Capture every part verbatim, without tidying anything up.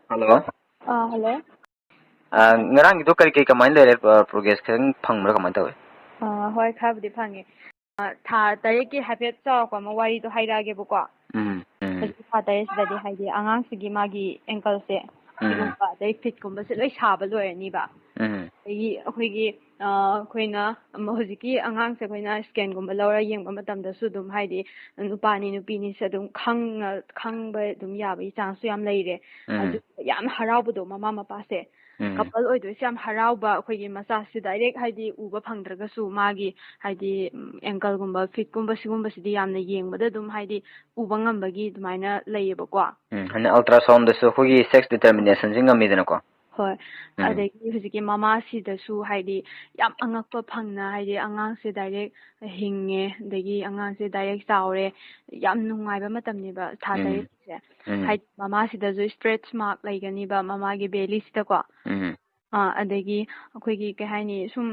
Hello. ꯑꯥ, hello. ꯑꯥ, ꯉꯔꯥꯡꯒꯤꯗꯣ ꯀꯔꯤ ꯀꯔꯤ ꯀꯃꯥꯏꯅ ꯂꯩꯔꯦ? ꯑꯥ, ꯄ꯭ꯔꯣꯒ꯭ꯔꯦꯁ ꯈꯤꯇꯪ ꯐꯪꯕ꯭ꯔꯥ, ꯀꯃꯥꯏꯅ ꯇꯧꯋꯤ? ꯑꯥ, ꯍꯣꯏ, ꯈꯔꯕꯨꯗꯤ ꯐꯪꯉꯦ꯫ ꯑꯥ, ꯊꯥ ꯇꯔꯦꯠꯀꯤ ꯍꯥꯏꯐꯦꯠ ꯆꯥꯎꯔꯥꯛꯄ ꯑꯃ ꯋꯥꯔꯤꯗꯣ ꯍꯥꯏꯔꯛꯑꯒꯦꯕꯀꯣ꯫ ꯎꯝ, ꯎꯝ꯫ ꯍꯧꯖꯤꯛ ꯊꯥ ꯇꯔꯦꯠꯁꯤꯗꯗꯤ ꯍꯥꯏꯗꯤ ꯑꯉꯥꯡꯁꯤꯒꯤ ꯃꯥꯒꯤ ꯑꯦꯡꯀꯜꯁꯦ, ꯎꯝ꯫ ꯁꯤꯒꯨꯝꯕ, ꯑꯗꯩ ꯐꯤꯠꯀꯨꯝꯕꯁꯦ ꯂꯣꯏ ꯁꯥꯕ ꯂꯣꯏꯔꯅꯤꯕ꯫ ꯎꯝ꯫ ꯑꯗꯒꯤ ꯑꯩꯈꯣꯏꯒꯤ, ꯑꯥ, ꯑꯩꯈꯣꯏꯅ ꯑꯃ ꯍꯧꯖꯤꯛꯀꯤ ꯑꯉꯥꯡꯁꯦ ꯑꯩꯈꯣꯏꯅ ꯁ꯭ꯀꯦꯟꯒꯨꯝꯕ ꯂꯧꯔ ꯌꯦꯡꯕ ꯃꯇꯝꯗꯁꯨ ꯑꯗꯨꯝ ꯍꯥꯏꯗꯤ ꯅꯨꯄꯥꯅꯤ ꯅꯨꯄꯤꯅꯤꯁꯦ ꯑꯗꯨꯝ ꯈꯪꯉ-, ꯈꯪꯕ ꯑꯗꯨꯝ ꯌꯥꯕꯒꯤ ꯆꯥꯟꯁꯁꯨ ꯌꯥꯝ ꯂꯩꯔꯦ꯫ ꯎꯝ꯫ ꯑꯗꯨ ꯌꯥꯝ ꯍꯔꯥꯎꯕꯗꯣ ꯃꯃꯥ ꯃꯄꯥꯁꯦ꯫ ꯎꯝ꯫ ꯀꯄꯜ ꯑꯣꯏꯗꯣꯏꯁꯦ ꯌꯥꯝ ꯍꯔꯥꯎꯕ, ꯑꯩꯈꯣꯏꯒꯤ ꯃꯆꯥꯁꯤ ꯗꯥꯏꯔꯦꯛ ꯍꯥꯏꯗꯤ ꯎꯕ ꯐꯪꯗ꯭ꯔꯒꯁꯨ ꯃꯥꯒꯤ ꯍꯥꯏꯗꯤ, ꯎꯝ, ꯑꯦꯡꯀꯜꯒꯨꯝꯕ, ꯐꯤꯠꯀꯨꯝꯕ ꯁꯤꯒꯨꯝꯕꯁꯤꯗꯤ ꯌꯥꯝꯅ ꯌꯦꯡꯕꯗ ꯑꯗꯨꯝ ꯍꯥꯏꯗꯤ ꯎꯕ ꯉꯝꯕꯒꯤ ꯑꯗꯨꯃꯥꯏꯅ ꯂꯩꯌꯦꯕꯀꯣ꯫ ꯎꯝ, ꯍꯥꯏꯗꯤ ultrasoundꯗꯁꯨ ꯑꯩꯈꯣꯏꯒꯤ sex determinationꯁꯦ ꯉꯝꯃꯤꯗꯅꯀꯣ꯫ ꯍꯣꯏ꯫ ꯎꯝ꯫ ꯑꯗꯒꯤ ꯍꯧꯖꯤꯛꯀꯤ ꯃꯃꯥꯁꯤꯗꯁꯨ ꯍꯥꯏꯗꯤ ꯌꯥꯝ ꯑꯉꯛꯄ ꯐꯪꯅ ꯍꯥꯏꯗꯤ ꯑꯉꯥꯡꯁꯦ ꯗꯥꯏꯔꯦꯛ ꯍꯤꯡꯉꯦ, ꯑꯗꯒꯤ ꯑꯉꯥꯡꯁꯦ ꯗꯥꯏꯔꯦꯛ ꯆꯥꯎꯔꯦ, ꯌꯥꯝ ꯅꯨꯡꯉꯥꯏꯕ ꯃꯇꯝꯅꯦꯕ ꯊꯥ ꯎꯝ꯫ ꯇꯔꯦꯠꯁꯦ꯫ ꯎꯝ꯫ ꯍꯥꯏꯗꯤ ꯃꯃꯥꯁꯤꯗꯁꯨ stretch mark ꯂꯩꯒꯅꯤꯕ ꯃꯃꯥꯒꯤ bellyꯁꯤꯗꯀꯣ꯫ ꯎꯝ꯫ ꯑꯥ, ꯑꯗꯒꯤ ꯑꯩꯈꯣꯏꯒꯤ ꯀꯩ ꯍꯥꯏꯅꯤ, ꯁꯨꯝ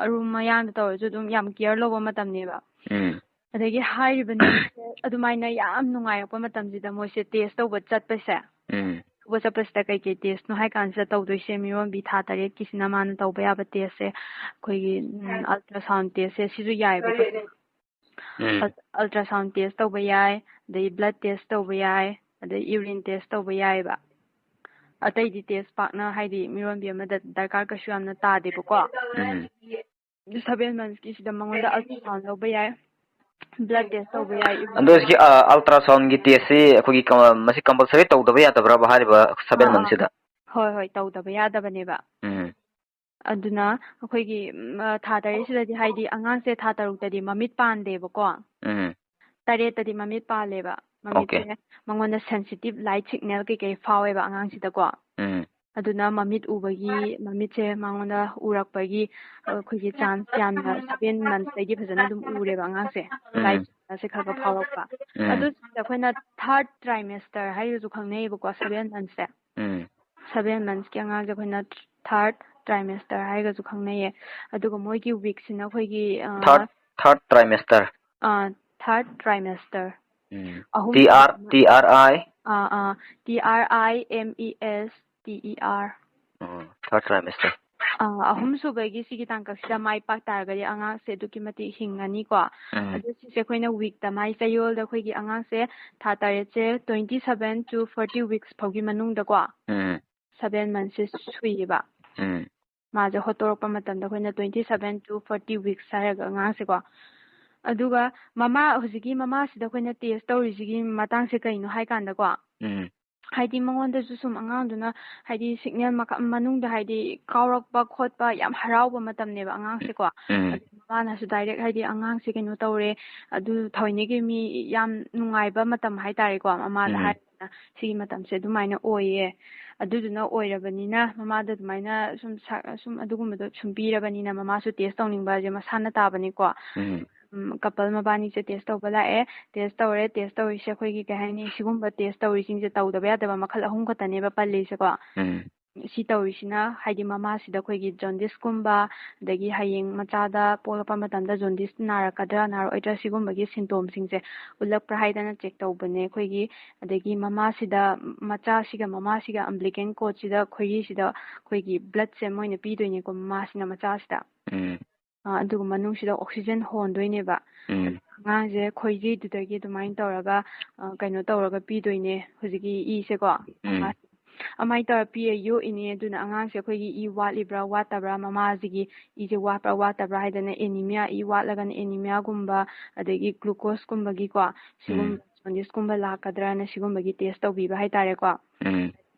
ꯑꯔꯨꯝ ꯑꯌꯥꯡꯗ ꯇꯧꯔꯁꯨ ꯑꯗꯨꯝ ꯌꯥꯝ care ꯂꯧꯕ ꯃꯇꯝꯅꯦꯕ꯫ ꯎꯝ꯫ ꯑꯗꯒꯤ ꯍꯥꯏꯔꯤꯕ ꯅꯨꯃꯤꯠꯁꯦ ꯑꯗꯨꯃꯥꯏꯅ ꯌꯥꯝ ꯅꯨꯡꯉꯥꯏꯔꯛꯄ ꯃꯇꯝꯁꯤꯗ ꯃꯣꯏꯁꯦ test ꯇꯧꯕ ꯆꯠꯄꯁꯦ, ꯎꯝ꯫ ꯇꯧꯕ ꯆꯠꯄꯁꯤꯗ ꯀꯩꯀꯩ testꯅꯣ ꯍꯥꯏ ꯀꯥꯟꯁꯤꯗ ꯇꯧꯗꯣꯏꯁꯦ, ꯃꯤꯔꯣꯟꯕꯤ ꯊꯥ ꯇꯔꯦꯠꯀꯤꯁꯤꯅ ꯃꯥꯅ ꯇꯧꯕ ꯌꯥꯕ testꯁꯦ ꯑꯩꯈꯣꯏꯒꯤ, ꯎꯝ, ultrasound testꯁꯦ ꯁꯤꯁꯨ ꯌꯥꯏꯑꯕꯀꯣ꯫ ꯎꯝ꯫ Ul-, ultrasound test ꯇꯧꯕ ꯌꯥꯏ, ꯑꯗꯩ blood test ꯇꯧꯕ ꯌꯥꯏ, ꯑꯗꯩ urine test ꯇꯧꯕ ꯌꯥꯏꯑꯕ꯫ ꯑꯇꯩꯗꯤ test ꯄꯥꯛꯅ ꯍꯥꯏꯗꯤ ꯃꯤꯔꯣꯟꯕꯤ ꯑꯃꯗ ꯗꯔꯀꯥꯔ ꯀꯩꯁꯨ ꯌꯥꯝꯅ ꯇꯥꯗꯦꯕꯀꯣ꯫ ꯎꯝ꯫ Seven monthsꯀꯤꯁꯤꯗ ꯃꯉꯣꯟꯗ ultrasound ꯂꯧꯕ ꯌꯥꯏ, blood test ꯇꯧꯕ ꯌꯥꯏ, urine ꯑꯗꯣ ꯁꯤꯒꯤ, ꯑ, ultrasoundꯒꯤ testꯁꯤ ꯑꯩꯈꯣꯏꯒꯤ ꯀ-, ꯃꯁꯤ compulsory ꯇꯧꯗꯕ ꯌꯥꯗꯕ꯭ꯔꯕ ꯍꯥꯏꯔꯤꯕ seven ꯑꯥ, ꯑꯥ꯫ Monthꯁꯤꯗ? ꯍꯣꯏ, ꯍꯣꯏ, ꯇꯧꯗꯕ ꯌꯥꯗꯕꯅꯦꯕ꯫ ꯎꯝ꯫ ꯑꯗꯨꯅ ꯑꯩꯈꯣꯏꯒꯤ, ꯎꯝ, ꯑ, ꯊꯥ ꯇꯔꯦꯠꯁꯤꯗꯗꯤ ꯍꯥꯏꯗꯤ ꯑꯉꯥꯡꯁꯦ ꯊꯥ ꯇꯔꯨꯛꯇꯗꯤ ꯃꯃꯤꯠ ꯄꯥꯟꯗꯦꯕꯀꯣ꯫ ꯎꯝ꯫ ꯇꯔꯦꯠꯇꯗꯤ ꯃꯃꯤꯠ ꯄꯥꯜꯂꯦꯕ꯫ ꯃꯃꯤꯠꯁꯦ OK꯫ ꯃꯉꯣꯟꯗ sensitive light signal ꯀꯩꯀꯩ ꯐꯥꯎꯋꯦꯕ ꯑꯉꯥꯡꯁꯤꯗꯀꯣ꯫ ꯎꯝ꯫ ꯑꯗꯨꯅ ꯃꯃꯤꯠ ꯎꯕꯒꯤ, ꯃꯃꯤꯠꯁꯦ ꯃꯉꯣꯟꯗ ꯎꯔꯛꯄꯒꯤ, ꯑ, ꯑꯩꯈꯣꯏꯒꯤ chance ꯌꯥꯝꯅ seven monthsꯇꯩꯗꯤ ꯐꯖꯅ ꯑꯗꯨꯝ ꯎꯔꯦꯕ ꯑꯉꯥꯡꯁꯦ꯫ ꯎꯝ꯫ Light signalꯁꯦ ꯈꯔ ꯈꯔ ꯐꯥꯎꯔꯛꯄ꯫ ꯎꯝ꯫ ꯑꯗꯨ ꯑꯩꯈꯣꯏꯅ third trimester ꯍꯥꯏꯔꯒꯁꯨ ꯈꯪꯅꯩꯌꯦꯕꯀꯣ, seven monthsꯁꯦ꯫ ꯎꯝ꯫ ꯁꯚꯦꯟ ꯃꯟꯊꯁꯀꯤ ꯑꯉꯥꯡꯁꯦ ꯑꯩꯈꯣꯏꯅ ꯊꯥꯔꯠ ꯇ꯭ꯔꯥꯏꯃꯦꯁꯇꯔ ꯍꯥꯏꯔꯒꯁꯨ ꯈꯪꯅꯩꯌꯦ꯫ ꯑꯗꯨꯒ ꯃꯣꯏꯒꯤ ꯋꯤꯛꯁꯤꯅ ꯑꯩꯈꯣꯏꯒꯤ ꯊꯥꯔꯠ ꯊꯥꯔꯠ ꯇ꯭ꯔꯥꯏꯃꯦꯁꯇꯔ ꯊꯥꯔꯠ ꯇ꯭ꯔꯥꯏꯃꯦꯁꯇꯔ ꯑꯍꯨꯝ T R T R I ꯑꯥ ꯑꯥ T R I M E S T E R ꯊꯥꯔꯠ ꯇ꯭ꯔꯥꯏꯃꯦꯁꯇꯔ ꯑꯥ, ꯑꯍꯨꯝꯁꯨꯕꯒꯤ ꯁꯤꯒꯤ ꯇꯥꯡꯀꯛꯁꯤꯗ ꯃꯥꯏ ꯄꯥꯛ ꯇꯥꯔꯒꯗꯤ ꯑꯉꯥꯡꯁꯦ ꯑꯗꯨꯛꯀꯤ ꯃꯇꯤꯛ ꯍꯤꯡꯉꯅꯤꯀꯣ꯫ ꯎꯝ ꯑꯗꯣ ꯁꯤꯁꯦ ꯑꯩꯈꯣꯏꯅ ꯋꯤꯛꯇ ꯃꯥꯏ ꯆꯌꯣꯜꯗ ꯑꯩꯈꯣꯏꯒꯤ ꯑꯉꯥꯡꯁꯦ ꯊꯥ ꯇꯔꯦꯠꯁꯦ twenty seven to forty weeks ꯐꯥꯎꯒꯤ ꯃꯅꯨꯡꯗꯀꯣ ꯎꯝ ꯁꯚꯦꯟ ꯃꯟꯊꯁꯁꯦ ꯁꯨꯏꯌꯦꯕ꯫ ꯎꯝ ꯃꯥꯁꯦ ꯍꯣꯠꯇꯣꯔꯛꯄ ꯃꯇꯝꯗ ꯑꯩꯈꯣꯏꯅ twenty seven to forty weeks ꯍꯥꯏꯔꯒ ꯑꯉꯥꯡꯁꯦꯀꯣ꯫ ꯑꯗꯨꯒ ꯃꯃꯥ ꯍꯧꯖꯤꯛꯀꯤ ꯃꯃꯥꯁꯤꯗ ꯑꯩꯈꯣꯏꯅ ꯇꯦꯁ ꯇꯧꯔꯤꯁꯤꯒꯤ ꯃꯇꯥꯡꯁꯦ ꯀꯩꯅꯣ ꯍꯥꯏꯀꯥꯟꯗꯀꯣ, ꯎꯝ ꯍꯥꯏꯗꯤ ꯃꯉꯣꯟꯗꯁꯨ ꯁꯨꯝ ꯑꯉꯥꯡꯗꯨꯅ ꯍꯥꯏꯗꯤ ꯁꯤꯒꯅꯦꯜ ꯃꯅꯨꯡꯗ ꯍꯥꯏꯗꯤ ꯀꯥꯎꯔꯛꯄ ꯈꯣꯠꯄ ꯌꯥꯝ ꯍꯔꯥꯎꯕ ꯃꯇꯝꯅꯦꯕ ꯑꯉꯥꯡꯁꯦꯀꯣ꯫ ꯎꯝ ꯑꯗꯨ ꯃꯃꯥꯅꯁꯨ ꯗꯥꯏꯔꯦꯛ ꯍꯥꯏꯗꯤ ꯑꯉꯥꯡꯁꯦ ꯀꯩꯅꯣ ꯇꯧꯔꯦ, ꯑꯗꯨ ꯊꯑꯣꯏꯅꯒꯤ ꯃꯤ ꯌꯥꯝ ꯅꯨꯡꯉꯥꯏꯕ ꯃꯇꯝ ꯍꯥꯏꯇꯥꯔꯦꯀꯣ, ꯃꯃꯥꯗ ꯎꯝ ꯍꯥꯏꯔꯒꯅ ꯁꯤꯒꯤ ꯃꯇꯝꯁꯦ ꯑꯗꯨꯃꯥꯏꯅ ꯑꯣꯏꯌꯦ꯫ ꯑꯗꯨꯗꯨꯅ ꯑꯣꯏꯔꯕꯅꯤꯅ ꯃꯃꯥꯗ ꯑꯗꯨꯃꯥꯏꯅ ꯁꯨꯝ ꯁ- ꯁꯨꯝ ꯑꯗꯨꯒꯨꯝꯕꯗꯣ ꯁꯨꯝ ꯄꯤꯔꯕꯅꯤꯅ ꯃꯃꯥꯁꯨ ꯇꯦꯁ ꯇꯧꯅꯤꯡꯕꯁꯦ ꯃꯁꯥꯅ ꯇꯥꯕꯅꯤꯀꯣ꯫ ꯎꯝ ꯀꯄꯜ ꯃꯕꯥꯅꯤꯁꯦ ꯇꯦꯁ ꯇꯧꯕ ꯂꯥꯛꯑꯦ꯫ ꯇꯦꯁ ꯇꯧꯔꯦ꯫ ꯇꯦꯁ ꯇꯧꯔꯤꯁꯦ ꯑꯩꯈꯣꯏꯒꯤ ꯀꯩ ꯍꯥꯏꯅꯤ, ꯁꯤꯒꯨꯝꯕ ꯇꯦꯁ ꯇꯧꯔꯤꯁꯤꯡꯁꯦ ꯇꯧꯗꯕ ꯌꯥꯗꯕ ꯃꯈꯜ ꯑꯍꯨꯝ ꯈꯛꯇꯅꯦꯕ ꯄꯜꯂꯤꯁꯦꯀꯣ꯫ ꯎꯝ ꯁꯤ ꯇꯧꯔꯤꯁꯤꯅ ꯍꯥꯏꯗꯤ ꯃꯃꯥꯁꯤꯗ ꯑꯩꯈꯣꯏꯒꯤ ꯖꯣꯟꯗꯤꯁꯀꯨꯝꯕ, ꯑꯗꯒꯤ ꯍꯌꯦꯡ ꯃꯆꯥꯗ ꯄꯣꯛꯂꯛꯄ ꯃꯇꯝꯗ ꯖꯣꯟꯗꯤꯁ ꯅꯥꯔꯛꯀꯗ꯭ꯔꯥ ꯅꯥꯔꯛꯑꯣꯏꯗ꯭ꯔꯥ ꯁꯤꯒꯨꯝꯕꯒꯤ ꯁꯤꯝꯇꯣꯝꯁꯤꯡꯁꯦ ꯎꯠꯂꯛꯄ꯭ꯔꯥ ꯍꯥꯏꯗꯅ ꯆꯦꯛ ꯇꯧꯕꯅꯦ ꯑꯩꯈꯣꯏꯒꯤ꯫ ꯑꯗꯒꯤ ꯃꯃꯥꯁꯤꯗ, ꯃꯆꯥꯁꯤꯒ ꯃꯃꯥꯁꯤꯒ ꯑꯝꯕ꯭ꯂꯤꯀꯦꯟ ꯀꯣꯔꯠꯁꯤꯗ, ꯈꯣꯏꯔꯤꯁꯤꯗ ꯑꯩꯈꯣꯏꯒꯤ ꯕ꯭ꯂꯠꯁꯦ ꯃꯣꯏꯅ ꯄꯤꯗꯣꯏꯅꯦꯀꯣ ꯃꯃꯥꯁꯤꯅ ꯃꯆꯥꯁꯤꯗ꯫ ꯎꯝ ꯑ, ꯑꯗꯨꯒ ꯃꯅꯨꯡꯁꯤꯗ ꯑꯣꯛꯁꯤꯖꯦꯟ ꯍꯣꯟꯗꯣꯏꯅꯦꯕ꯫ ꯎꯝ ꯑꯉꯥꯡꯁꯦ ꯈꯣꯏꯔꯤꯗꯨꯗꯒꯤ ꯑꯗꯨꯃꯥꯏꯅ ꯇꯧꯔꯒ ꯑ, ꯀꯩꯅꯣ ꯇꯧꯔꯒ ꯄꯤꯗꯣꯏꯅꯦ ꯍꯧꯖꯤꯛꯀꯤ ꯏꯁꯦꯀꯣ꯫ ꯎꯝ ꯑꯗꯨꯃꯥꯏꯅ ꯇꯧꯔ ꯄꯤꯔ ꯌꯣꯛꯏꯅꯦ꯫ ꯑꯗꯨꯅ ꯑꯉꯥꯡꯁꯦ ꯑꯩꯈꯣꯏꯒꯤ ꯏ ꯋꯥꯠꯂꯤꯕ꯭ꯔꯥ ꯋꯥꯠꯇꯕ꯭ꯔꯥ, ꯃꯃꯥꯁꯤꯒꯤ ꯏꯁꯦ ꯋꯥꯠꯄ꯭ꯔꯥ ꯋꯥꯠꯇꯕ꯭ꯔꯥ ꯍꯥꯏꯗꯅ ꯑꯦꯅꯤꯃꯤꯌꯥ, ꯏ ꯋꯥꯠꯂꯒꯅ ꯑꯦꯅꯤꯃꯤꯌꯥꯒꯨꯝꯕ, ꯑꯗꯒꯤ ꯒ꯭ꯂꯨꯀꯣꯁꯀꯨꯝꯕꯒꯤꯀꯣ, ꯁꯤꯒꯨꯝꯕ ꯖꯣꯟꯗꯤꯁꯀꯨꯝꯕ ꯂꯥꯛꯀꯗ꯭ꯔꯥꯅ ꯁꯤꯒꯨꯝꯕꯒꯤ ꯇꯦꯁ ꯇꯧꯕꯤꯕ ꯍꯥꯏꯇꯥꯔꯦꯀꯣ꯫ ꯎꯝ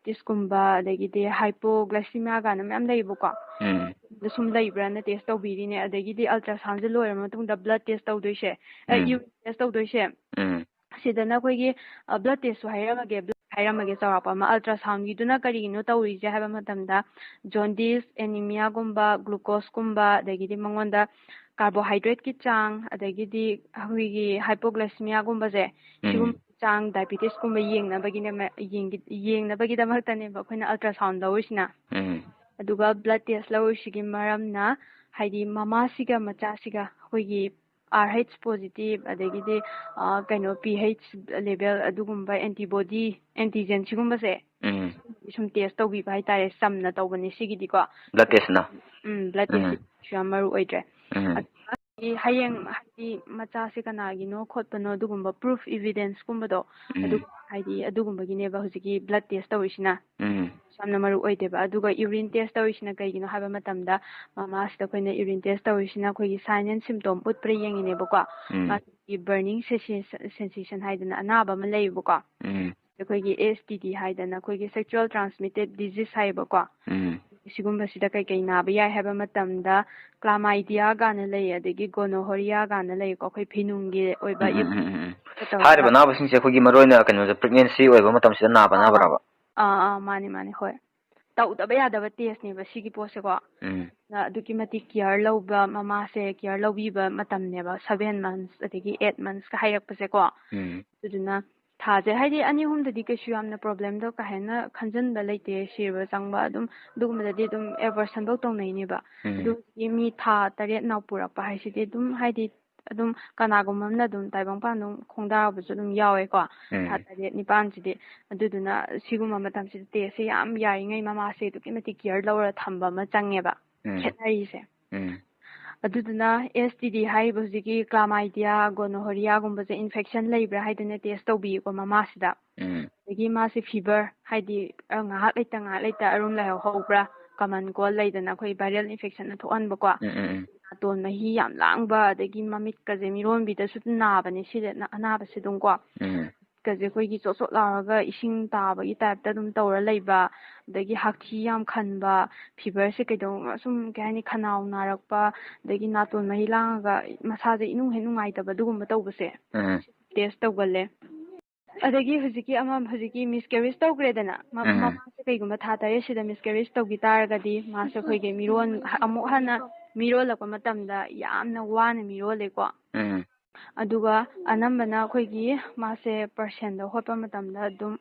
ꯒꯨꯝꯕ, ꯑꯗꯒꯤꯗꯤ ꯍꯥꯏꯄꯣꯒ꯭ꯂꯥꯏꯁꯤꯃꯤꯌꯥ ꯀꯥꯏꯅ ꯃꯌꯥꯝ ꯂꯩꯌꯦꯕꯀꯣ꯫ ꯎꯝ ꯑꯗꯨ ꯁꯨꯝ ꯂꯩꯕ꯭ꯔꯥꯅ ꯇꯦꯁ ꯇꯧꯕꯤꯔꯤꯅꯦ꯫ ꯑꯗꯒꯤꯗꯤ ꯑꯜꯇ꯭ꯔꯥꯁꯥꯎꯟꯁꯦ ꯂꯣꯏꯔ ꯃꯇꯨꯡꯗ ꯕ꯭ꯂꯗ ꯇꯦꯁ ꯇꯧꯗꯣꯏꯁꯦ, ꯑꯦ, ꯎꯝ꯫ ꯌꯨꯔꯤꯟ ꯇꯦꯁ ꯇꯧꯗꯣꯏꯁꯦ, ꯎꯝ ꯁꯤꯗꯅ ꯑꯩꯈꯣꯏꯒꯤ ꯕ꯭ꯂꯗ ꯇꯦꯁꯁꯨ ꯍꯥꯏꯔꯝꯃꯒꯦ, ꯕ꯭ꯂꯗ ꯍꯥꯏꯔꯝꯃꯒꯦ ꯆꯥꯎꯔꯥꯛꯄ ꯑꯃ꯫ ꯑꯜꯇ꯭ꯔꯥꯁꯥꯎꯟꯒꯤꯗꯨꯅ ꯀꯔꯤꯒꯤꯅꯣ ꯇꯧꯔꯤꯁꯦ ꯍꯥꯏꯕ ꯃꯇꯝꯗ ꯖꯣꯟꯗꯤꯁ, ꯑꯦꯅꯤꯃꯤꯌꯥꯒꯨꯝꯕ, ꯒ꯭ꯂꯨꯀꯣꯁꯀꯨꯝꯕ, ꯑꯗꯒꯤꯗꯤ ꯃꯉꯣꯟꯗ ꯀꯥꯔꯕꯣꯍꯥꯏꯗ꯭ꯔꯦꯠꯀꯤ ꯆꯥꯡ, ꯑꯗꯒꯤꯗꯤ ꯑꯩꯈꯣꯏꯒꯤ ꯍꯥꯏꯄꯣꯒ꯭ꯂꯥꯏꯁꯤꯃꯤꯌꯥꯒꯨꯝꯕꯁꯦ, ꯎꯝ꯫ ꯁꯤꯒꯨꯝꯕ ꯍꯛꯆꯥꯡ diabetes ꯀꯨꯝꯕ ꯌꯦꯡꯅꯕꯒꯤꯅꯦ, ꯌꯦꯡꯅꯕꯒꯤꯗꯃꯛꯇꯅꯦꯕ ꯑꯩꯈꯣꯏꯅ ultrasound ꯂꯧꯔꯤꯁꯤꯅ꯫ ꯎꯝ ꯑꯗꯨꯒ blood test ꯂꯧꯔꯤꯁꯤꯒꯤ ꯃꯔꯝꯅ ꯍꯥꯏꯗꯤ ꯃꯃꯥꯁꯤꯒ ꯃꯆꯥꯁꯤꯒ ꯑꯩꯈꯣꯏꯒꯤ R H positive, ꯑꯗꯒꯤꯗꯤ ꯀꯩꯅꯣ P H level, ꯑꯗꯨꯒꯨꯝꯕ antibody, antigen ꯁꯤꯒꯨꯝꯕꯁꯦ ꯎꯝ ꯁꯨꯝ test ꯇꯧꯕꯤꯕ ꯍꯥꯏꯇꯥꯔꯦ꯫ ꯆꯝꯅ ꯇꯧꯕꯅꯦ ꯁꯤꯒꯤꯗꯤꯀꯣ꯫ blood test ꯅ ꯎꯝ blood test ꯁꯤꯁꯨ ꯌꯥꯝ ꯃꯔꯨ ꯑꯣꯏꯗ꯭ꯔꯦ꯫ ꯎꯝ ꯑꯗꯨꯒ ꯍꯌꯦꯡ ꯍꯥꯏꯗꯤ ꯃꯆꯥꯁꯦ ꯀꯅꯥꯒꯤꯅꯣ ꯈꯣꯠꯄꯅꯣ ꯑꯗꯨꯒꯨꯝꯕ proof evidence ꯀꯨꯝꯕꯗꯣ ꯎꯝ ꯑꯗꯨ ꯍꯥꯏꯗꯤ ꯑꯗꯨꯒꯨꯝꯕꯒꯤꯅꯦꯕ ꯍꯧꯖꯤꯛꯀꯤ blood test ꯇꯧꯔꯤꯁꯤꯅ꯫ ꯎꯝ ꯌꯥꯝꯅ ꯃꯔꯨ ꯑꯣꯏꯗꯦꯕ꯫ ꯑꯗꯨꯒ urine test ꯇꯧꯔꯤꯁꯤꯅ ꯀꯩꯒꯤꯅꯣ ꯍꯥꯏꯕ ꯃꯇꯝꯗ ꯃꯃꯥꯁꯤꯗ ꯑꯩꯈꯣꯏꯅ urine test ꯇꯧꯔꯤꯁꯤꯅ ꯑꯩꯈꯣꯏꯒꯤ sign and symptom ꯎꯠꯄ꯭ꯔꯥ ꯌꯦꯡꯉꯤꯅꯦꯕꯀꯣ꯫ ꯎꯝ ꯃꯥꯒꯤ burning sensation ꯍꯥꯏꯗꯅ ꯑꯅꯥꯕ ꯑꯃ ꯂꯩꯌꯦꯕꯀꯣ꯫ ꯎꯝ ꯑꯩꯈꯣꯏꯒꯤ S T D ꯍꯥꯏꯗꯅ ꯑꯩꯈꯣꯏꯒꯤ sexual transmitted disease ꯍꯥꯏꯌꯦꯕꯀꯣ꯫ ꯎꯝ ꯁꯤꯒꯨꯝꯕꯁꯤꯗ ꯀꯩꯀꯩ ꯅꯥꯕ ꯌꯥꯏ ꯍꯥꯏꯕ ꯃꯇꯝꯗ chlamydia ꯀꯥꯏꯅ ꯂꯩ, ꯑꯗꯒꯤ gonorrhea ꯀꯥꯏꯅ ꯂꯩꯀꯣ, ꯑꯩꯈꯣꯏ ꯐꯤꯅꯨꯡꯒꯤ ꯑꯣꯏꯕ ꯎꯝ, ꯎꯝ, ꯏ- ꯎꯝ, ꯎꯝ, ꯎꯝ. ꯇꯧꯔꯒ ꯍꯥꯏꯔꯤꯕ ꯑꯅꯥꯕꯁꯤꯡꯁꯦ ꯑꯩꯈꯣꯏꯒꯤ ꯃꯔꯨꯑꯣꯏꯅ ꯀꯩꯅꯣꯁꯦ pregnancy ꯑꯣꯏꯕ ꯃꯇꯝꯁꯤꯗ ꯅꯥꯕ ꯑꯅꯥꯕꯔꯕ? ꯑꯥ ꯑꯥ ꯃꯥꯅꯦ ꯃꯥꯅꯦ ꯍꯣꯏ, ꯇꯧꯗꯕ ꯌꯥꯗꯕ test ꯅꯦꯕ ꯁꯤꯒꯤ ꯄꯣꯠꯁꯦꯀꯣ꯫ ꯎꯝ ꯑꯗꯨꯛꯀꯤ ꯃꯇꯤꯛ care ꯂꯧꯕ, ꯃꯃꯥꯁꯦ care ꯂꯧꯕꯤꯕ ꯃꯇꯝꯅꯦꯕ, seven months ꯑꯗꯒꯤ eight months ꯀ ꯍꯥꯏꯔꯛꯄꯁꯦꯀꯣ꯫ ꯎꯝ ꯑꯗꯨꯗꯨꯅ ꯊꯥꯁꯦ ꯍꯥꯏꯗꯤ ꯑꯅꯤ ꯑꯍꯨꯝꯗꯗꯤ ꯀꯩꯁꯨ ꯌꯥꯝꯅ problem ꯗꯣ ꯀꯥ ꯍꯦꯟꯅ ꯈꯟꯖꯟꯕ ꯂꯩꯇꯦ, ꯁꯤꯕ ꯆꯪꯕ ꯑꯗꯨꯝ ꯑꯗꯨꯒꯨꯝꯕꯗꯗꯤ ꯑꯗꯨꯝ abortion ꯐꯧ ꯇꯧꯅꯩꯅꯦꯕ꯫ ꯎꯝ ꯑꯗꯨ ꯍꯧꯖꯤꯛꯀꯤ ꯃꯤ ꯊꯥ ꯇꯔꯦꯠ ꯅꯥꯎ ꯄꯨꯔꯛꯄ ꯍꯥꯏꯁꯤꯗꯤ ꯑꯗꯨꯝ ꯍꯥꯏꯗꯤ ꯑꯗꯨꯝ ꯀꯅꯥꯒꯨꯝꯕ ꯑꯃꯅ ꯑꯗꯨꯝ ꯇꯥꯏꯕꯪꯄꯥꯟ ꯑꯗꯨꯝ ꯈꯣꯡꯗꯥꯕꯁꯨ ꯑꯗꯨꯝ ꯌꯥꯎꯋꯦꯀꯣ꯫ ꯎꯝ ꯊꯥ ꯇꯔꯦꯠ ꯅꯤꯄꯥꯟꯁꯤꯗꯤ꯫ ꯑꯗꯨꯗꯨꯅ ꯁꯤꯒꯨꯝꯕ ꯃꯇꯝꯁꯤꯗ test ꯁꯦ ꯌꯥꯝ ꯌꯥꯔꯤꯉꯩ ꯃꯃꯥꯁꯦ ꯑꯗꯨꯛꯀꯤ ꯃꯇꯤꯛ care ꯂꯧꯔ ꯊꯝꯕ ꯑꯃ ꯆꯪꯉꯦꯕ꯫ ꯎꯝ ꯈꯦꯠꯅꯔꯤꯁꯦ꯫ ꯎꯝ ꯑꯗꯨꯗꯨꯅ S T D ꯍꯥꯏꯔꯤꯕ ꯍꯧꯖꯤꯛꯀꯤ chlamydia, gonorrhea ꯒꯨꯝꯕꯁꯦ infection ꯂꯩꯕ꯭ꯔꯥ ꯍꯥꯏꯗꯅ test ꯇꯧꯕꯤꯌꯦꯀꯣ ꯃꯃꯥꯁꯤꯗ꯫ ꯎꯝ ꯑꯗꯒꯤ ꯃꯥꯁꯦ fever ꯍꯥꯏꯗꯤ ꯑ, ꯉꯥꯏꯍꯥꯛ ꯂꯩꯇ ꯉꯥꯏꯍꯥꯛ ꯂꯩꯇ ꯑꯔꯨꯝ ꯂꯥꯏꯍꯧ ꯍꯧꯕ꯭ꯔꯥ, common cold ꯂꯩꯗꯅ ꯑꯩꯈꯣꯏ viral infection ꯅ ꯊꯣꯛꯍꯟꯕꯀꯣ꯫ ꯎꯝ ꯎꯝ ꯎꯝ ꯅꯥꯇꯣꯟ ꯃꯍꯤ ꯌꯥꯝ ꯂꯥꯡꯕ, ꯑꯗꯒꯤ ꯃꯃꯤꯠꯀꯁꯦ ꯃꯤꯔꯣꯟꯕꯤꯗꯁꯨ ꯑꯗꯨꯝ ꯅꯥꯕꯅꯦ ꯁꯤꯁꯦ, ꯑꯅꯥꯕꯁꯦ ꯑꯗꯨꯝ ꯀꯣ꯫ ꯎꯝ ꯀꯁꯦ ꯑꯩꯈꯣꯏꯒꯤ ꯆꯣꯠ ꯆꯣꯠ ꯂꯥꯎꯔꯒ ꯏꯁꯤꯡ ꯇꯥꯕꯒꯤ type ꯇ ꯑꯗꯨꯝ ꯇꯧꯔ ꯂꯩꯕ, ꯑꯗꯒꯤ ꯍꯥꯛꯊꯤ ꯌꯥꯝ ꯈꯟꯕ, fever ꯁꯦ ꯀꯩꯗꯧ ꯁꯨꯝ ꯀꯩ ꯍꯥꯏꯅꯤ ꯈꯅꯥꯎ ꯅꯥꯔꯛꯄ, ꯑꯗꯒꯤ ꯅꯥꯇꯣꯟ ꯃꯍꯤ ꯂꯥꯡꯉꯒ ꯃꯁꯥꯁꯦ ꯏꯅꯨꯡ ꯍꯦꯛ ꯅꯨꯡꯉꯥꯏꯇꯕ ꯑꯗꯨꯒꯨꯝꯕ ꯇꯧꯕꯁꯦ ꯎꯝ test ꯇꯧꯒꯜꯂꯦ꯫ ꯑꯗꯒꯤ ꯍꯧꯖꯤꯛꯀꯤ ꯑꯃ ꯍꯧꯖꯤꯛꯀꯤ miscarriage ꯇꯧꯈ꯭ꯔꯦꯗꯅ ꯃ- ꯎꯝ. ꯃꯃꯥꯁꯦ ꯀꯩꯒꯨꯝꯕ ꯊꯥ ꯇꯔꯦꯠꯁꯤꯗ miscarriage ꯇꯧꯈꯤ ꯇꯥꯔꯒꯗꯤ ꯃꯥꯁꯦ ꯑꯩꯈꯣꯏꯒꯤ ꯃꯤꯔꯣꯟ ꯑꯃꯨꯛ ꯍꯟꯅ ꯃꯤꯔꯣꯜꯂꯛꯄ ꯃꯇꯝꯗ ꯌꯥꯝꯅ ꯋꯥꯅ ꯃꯤꯔꯣꯜꯂꯦꯀꯣ꯫ ꯎꯝ ꯑꯗꯨꯒ ꯑꯅꯝꯕꯅ ꯑꯩꯈꯣꯏꯒꯤ ꯃꯥꯁꯦ ꯄꯥꯔꯁꯦꯟꯗ ꯍꯣꯠꯄ ꯃꯇꯝꯗ ꯑꯗꯨꯝ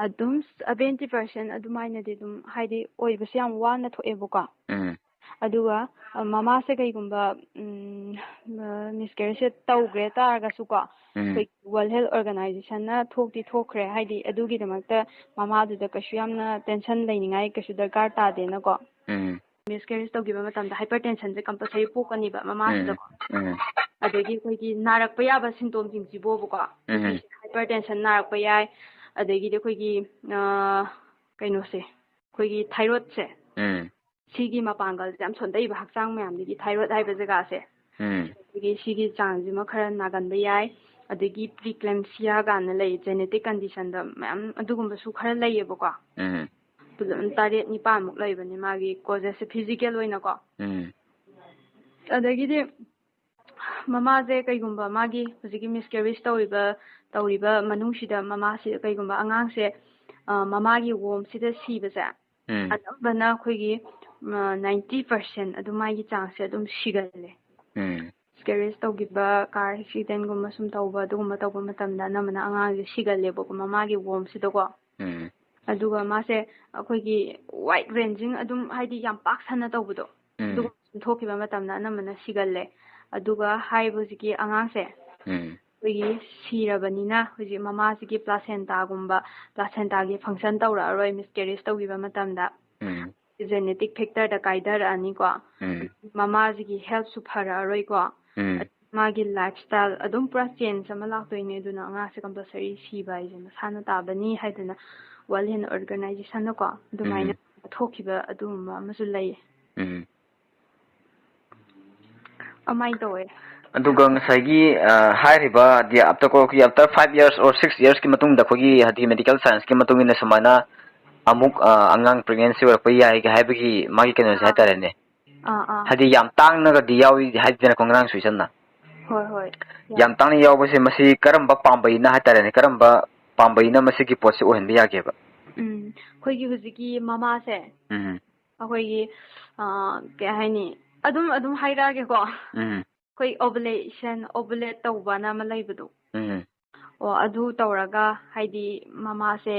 ꯑꯗꯨꯝ ꯁꯚꯦꯟꯇꯤ ꯄꯥꯔꯁꯦꯟ ꯑꯗꯨꯃꯥꯏꯅꯗꯤ ꯑꯗꯨꯝ, ꯍꯥꯏꯗꯤ, ꯑꯣꯏꯕꯁꯦ ꯌꯥꯝ ꯋꯥꯅ ꯊꯣꯛꯑꯦꯕꯀꯣ꯫ ꯎꯝ ꯑꯗꯨꯒ ꯑ, ꯃꯃꯥꯁꯦ ꯀꯩꯒꯨꯝꯕ ꯃꯤꯁꯀꯦꯔꯦꯖꯁꯦ ꯇꯧꯈ꯭ꯔꯦ ꯇꯥꯔꯒꯁꯨꯀꯣ, ꯎꯝ ꯑꯩꯈꯣꯏ ꯋꯥꯔꯜ ꯍꯦꯜꯊ ꯑꯣꯔꯒꯅꯥꯏꯖꯦꯁꯟꯅ ꯊꯣꯛꯇꯤ ꯊꯣꯛꯈ꯭ꯔꯦ, ꯍꯥꯏꯗꯤ ꯑꯗꯨꯒꯤꯗꯃꯛꯇ ꯃꯃꯥꯗꯨꯗ ꯀꯩꯁꯨ ꯌꯥꯝꯅ ꯇꯦꯟꯁꯟ ꯂꯩꯅꯤꯡꯉꯥꯏ ꯀꯩꯁꯨ ꯗꯔꯀꯥꯔ ꯇꯥꯗꯦꯅꯀꯣ꯫ ꯎꯝ ꯃꯤꯁꯀꯦꯔꯦꯖ ꯇꯧꯈꯤꯕ ꯃꯇꯝꯗ ꯍꯥꯏꯄꯔ ꯇꯦꯟꯁꯟꯁꯦ ꯀꯝꯄꯜꯁꯔꯤ ꯄꯣꯛꯀꯅꯤꯕ ꯃꯃꯥꯁꯤꯗꯀꯣ꯫ ꯎꯝ ꯑꯗꯒꯤ ꯑꯩꯈꯣꯏꯒꯤ ꯅꯥꯔꯛꯄ ꯌꯥꯕ ꯁꯤꯝꯇꯣꯝꯁꯤꯡꯁꯤꯕꯨꯕꯀꯣ, ꯎꯝ ꯍꯥꯏꯄꯔ ꯇꯦꯟꯁꯟ ꯅꯥꯔꯛꯄ ꯌꯥꯏ, ꯑꯗꯒꯤꯗꯤ ꯑꯩꯈꯣꯏꯒꯤ ꯑ, ꯀꯩꯅꯣꯁꯦ, ꯑꯩꯈꯣꯏꯒꯤ ꯊꯥꯏꯔꯣꯏꯗꯁꯦ, ꯎꯝ ꯁꯤꯒꯤ ꯃꯄꯥꯡꯒꯜꯁꯦ ꯌꯥꯝ ꯁꯣꯟꯊꯩꯕ, ꯍꯛꯆꯥꯡ ꯃꯌꯥꯝꯗꯒꯤ ꯊꯥꯏꯔꯣꯏꯗ ꯍꯥꯏꯕ ꯖꯒꯥꯁꯦ꯫ ꯎꯝ ꯑꯗꯒꯤ ꯁꯤꯒꯤ ꯆꯥꯡꯁꯤꯃ ꯈꯔ ꯅꯥꯒꯟꯕ ꯌꯥꯏ꯫ ꯑꯗꯒꯤ ꯄ꯭ꯔꯤꯀ꯭ꯂꯦꯝꯁꯤꯌꯥ ꯀꯥꯏꯅ ꯂꯩ, ꯖꯦꯅꯦꯇꯤꯛ ꯀꯟꯗꯤꯁꯟꯗ ꯃꯌꯥꯝ ꯑꯗꯨꯒꯨꯝꯕꯁꯨ ꯈꯔ ꯂꯩꯌꯦꯕꯀꯣ꯫ ꯎꯝ ꯄꯨꯂꯞ ꯇꯔꯦꯠ ꯅꯤꯄꯥꯟꯃꯨꯛ ꯂꯩꯕꯅꯦ ꯃꯥꯒꯤ ꯀꯣꯖꯦꯁꯁꯦ ꯐꯤꯖꯤꯀꯦꯜ ꯑꯣꯏꯅꯀꯣ꯫ ꯎꯝ ꯑꯗꯒꯤꯗꯤ ꯃꯃꯥꯁꯦ ꯀꯩꯒꯨꯝꯕ ꯃꯥꯒꯤ ꯍꯧꯖꯤꯛꯀꯤ ꯃꯤꯁꯀꯦꯔꯤꯖ ꯇꯧꯔꯤꯕ ꯇꯧꯔꯤꯕ ꯃꯅꯨꯡꯁꯤꯗ ꯃꯃꯥꯁꯤ, ꯀꯩꯒꯨꯝꯕ ꯑꯉꯥꯡꯁꯦ ꯑ, ꯃꯃꯥꯒꯤ ꯋꯣꯝꯁꯤꯗ ꯁꯤꯕꯁꯦ, ꯎꯝ ꯑꯅꯝꯕꯅ ꯑꯩꯈꯣꯏꯒꯤ ꯅꯥꯏꯟꯇꯤ ꯄꯥꯔꯁꯦꯟ ꯑꯗꯨꯃꯥꯏꯒꯤ ꯆꯥꯡꯁꯦ ꯑꯗꯨꯝ ꯁꯤꯒꯜꯂꯦ꯫ ꯎꯝ ꯃꯤꯁꯀꯦꯔꯤꯖ ꯇꯧꯈꯤꯕ, ꯀꯥꯔ ꯑꯦꯛꯁꯤꯗꯦꯟꯒꯨꯝꯕ ꯁꯨꯝ ꯇꯧꯕ, ꯑꯗꯨꯒꯨꯝꯕ ꯇꯧꯕ ꯃꯇꯝꯗ ꯑꯅꯝꯕꯅ ꯑꯉꯥꯡꯁꯦ ꯁꯤꯒꯜꯂꯦꯕꯀꯣ, ꯃꯃꯥꯒꯤ ꯋꯣꯝꯁꯤꯗꯀꯣ꯫ ꯎꯝ ꯑꯗꯨꯒ ꯃꯥꯁꯦ ꯑꯩꯈꯣꯏꯒꯤ ꯋꯥꯏꯠ ꯔꯦꯟꯖꯤꯡ ꯑꯗꯨꯝ, ꯍꯥꯏꯗꯤ ꯌꯥꯝ ꯄꯥꯛ ꯁꯟꯅ ꯇꯧꯕꯗꯣ, ꯎꯝ ꯑꯗꯨꯒꯨꯝꯕ ꯁꯨꯝ ꯊꯣꯛꯈꯤꯕ ꯃꯇꯝꯗ ꯑꯅꯝꯕꯅ ꯁꯤꯒꯜꯂꯦ꯫ ꯑꯗꯨꯒ ꯍꯥꯏꯔꯤꯕ ꯍꯧꯖꯤꯛꯀꯤ ꯑꯉꯥꯡꯁꯦ ꯎꯝ ꯑꯩꯈꯣꯏꯒꯤ ꯁꯤꯔꯕꯅꯤꯅ ꯍꯧꯖꯤꯛ ꯃꯃꯥꯁꯤꯒꯤ ꯄ꯭ꯂꯥꯁꯦꯟꯇꯥꯒꯨꯝꯕ, ꯄ꯭ꯂꯥꯁꯦꯟꯇꯥꯒꯤ ꯐꯪꯁꯟ ꯇꯧꯔꯛꯑꯔꯣꯏ ꯃꯤꯁꯀꯦꯔꯤꯖ ꯇꯧꯈꯤꯕ ꯃꯇꯝꯗ꯫ ꯎꯝ ꯖꯦꯅꯦꯇꯤꯛ ꯐꯦꯛꯇꯔꯗ ꯀꯥꯏꯊꯔꯛꯑꯅꯤꯀꯣ꯫ ꯎꯝ ꯃꯃꯥꯁꯤꯒꯤ ꯍꯦꯜꯠꯁꯨ ꯐꯔꯛꯑꯔꯣꯏꯀꯣ꯫ ꯎꯝ ꯃꯥꯒꯤ ꯂꯥꯏꯐ ꯁ꯭ꯇꯥꯏꯜ ꯑꯗꯨꯝ ꯄꯨꯔꯥ ꯆꯦꯟꯖ ꯑꯃ ꯂꯥꯛꯇꯣꯏꯅꯦ꯫ ꯑꯗꯨꯅ ꯑꯉꯥꯡꯁꯦ ꯀꯝꯄꯜꯁꯔꯤ ꯁꯤꯕ ꯍꯥꯏꯁꯦ ꯃꯁꯥꯅ ꯇꯥꯕꯅꯤ ꯍꯥꯏꯗꯅ ꯋꯥꯔꯜ ꯍꯦꯜꯊ ꯑꯣꯔꯒꯅꯥꯏꯖꯦꯁꯟꯅꯀꯣ ꯑꯗꯨꯃꯥꯏꯅ ꯊꯣꯛꯈꯤꯕ ꯑꯗꯨꯒꯨꯝꯕ ꯑꯃꯁꯨ ꯂꯩꯌꯦ꯫ ꯎꯝ ꯑꯗꯨꯃꯥꯏꯅ ꯇꯧꯋꯦ꯫ ꯑꯗꯨꯒ ꯉꯁꯥꯏꯒꯤ ꯑ, ꯍꯥꯏꯔꯤꯕ ꯗꯤ ꯑꯥꯐꯇꯔ ꯀꯣ ꯑꯩꯈꯣꯏꯒꯤ after five years or six ꯌꯔꯁꯀꯤ ꯃꯇꯨꯡꯗ ꯑꯩꯈꯣꯏꯒꯤ ꯍꯥꯏꯗꯤ ꯃꯦꯗꯤꯀꯦꯜ ꯁꯥꯏꯟꯁꯀꯤ ꯃꯇꯨꯡ ꯏꯟꯅ ꯁꯨꯃꯥꯏꯅ ꯑꯃꯨꯛ ꯑ, ꯑꯉꯥꯡ ꯄ꯭ꯔꯦꯒꯅꯦꯟꯁꯤ ꯑꯣꯏꯔꯛꯄ ꯌꯥꯏꯒ ꯍꯥꯏꯕꯒꯤ ꯃꯥꯒꯤ ꯀꯩꯅꯣꯁꯦ ꯍꯥꯏꯇꯥꯔꯦꯅꯦ꯫ ꯑꯥ ꯑꯥ ꯍꯥꯏꯗꯤ ꯌꯥꯝ ꯇꯥꯡꯅꯒꯗꯤ ꯌꯥꯎꯏ ꯍꯥꯏꯗꯅꯀꯣ ꯉꯔꯥꯡꯁꯨ ꯏꯆꯟꯅ꯫ ꯍꯣꯏ ꯍꯣꯏ꯫ ꯌꯥꯝ ꯇꯥꯡꯅ ꯌꯥꯎꯕꯁꯦ ꯃꯁꯤ ꯀꯔꯝꯕ ꯄꯥꯝꯕꯩꯅ ꯍꯥꯏꯇꯥꯔꯦꯅꯦ, ꯀꯔꯝꯕ ꯄꯥꯝꯕꯩꯅ ꯃꯁꯤꯒꯤ ꯄꯣꯠꯁꯦ ꯑꯣꯏꯍꯟꯕ ꯌꯥꯒꯦꯕ? ꯎꯝ, ꯑꯩꯈꯣꯏꯒꯤ ꯍꯧꯖꯤꯛꯀꯤ ꯃꯃꯥꯁꯦ ꯎꯝ ꯑꯩꯈꯣꯏꯒꯤ ꯑ, ꯀꯩ ꯍꯥꯏꯅꯤ, ꯑꯗꯨꯝ ꯑꯗꯨꯝ ꯍꯥꯏꯔꯛꯑꯒꯦꯀꯣ꯫ ꯎꯝ ꯑꯩꯈꯣꯏ ovulation, ovulate ꯇꯧꯕꯅ ꯑꯃ ꯂꯩꯕꯗꯣ꯫ ꯎꯝ ꯑꯣ, ꯑꯗꯨ ꯇꯧꯔꯒ ꯍꯥꯏꯗꯤ ꯃꯃꯥꯁꯦ